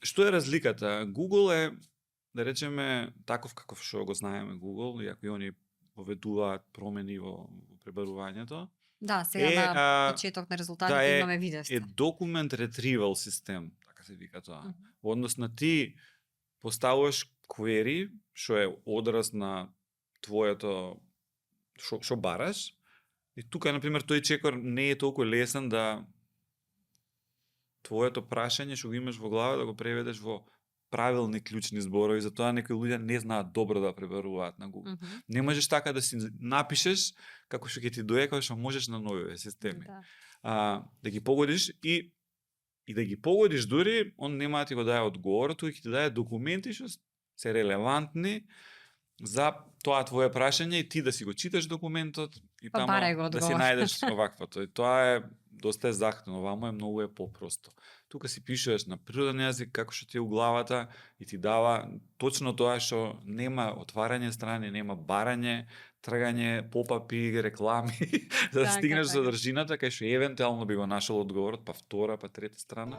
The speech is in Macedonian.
Што е разликата? Google е, да речеме, таков каков што го знаеме Google, иако и они поведуваат промени во пребарувањето, Да, сега е на почеток на да резултатите имаме видевте. е document retrieval систем, така се вика тоа. Мгм. Во однос на ти поставуваш query, што е одраз на твоето што бараш, и тука на пример тој чекор не е толку лесен да твоето прашање што го имаш во глава да го преведеш во правилни клучни зборови, затоа некои луѓе не знаат добро да пребаруваат на Google. Мгм. Не можеш така да си напишеш како што ќе ти дое, како што можеш на новите системи. Да. Да ги погодиш и да ги погодиш дури, он нема да ти го даде одговор, тој ќе ти даде документи што се релевантни за тоа твое прашање и ти да си го читаш документот и Па тамо барај го да си одговор. најдеш оваквото. И тоа е доста захтено, вамо е многу попросто. Тука си пишуваш на природен јазик како што ти е у главата и ти дава точно тоа што нема отварање страни, нема барање, тргање, попапи, реклами, за да Така, стигнеш така. до содржината кај што евентуално би го нашол одговорот, па втора, па трета страна.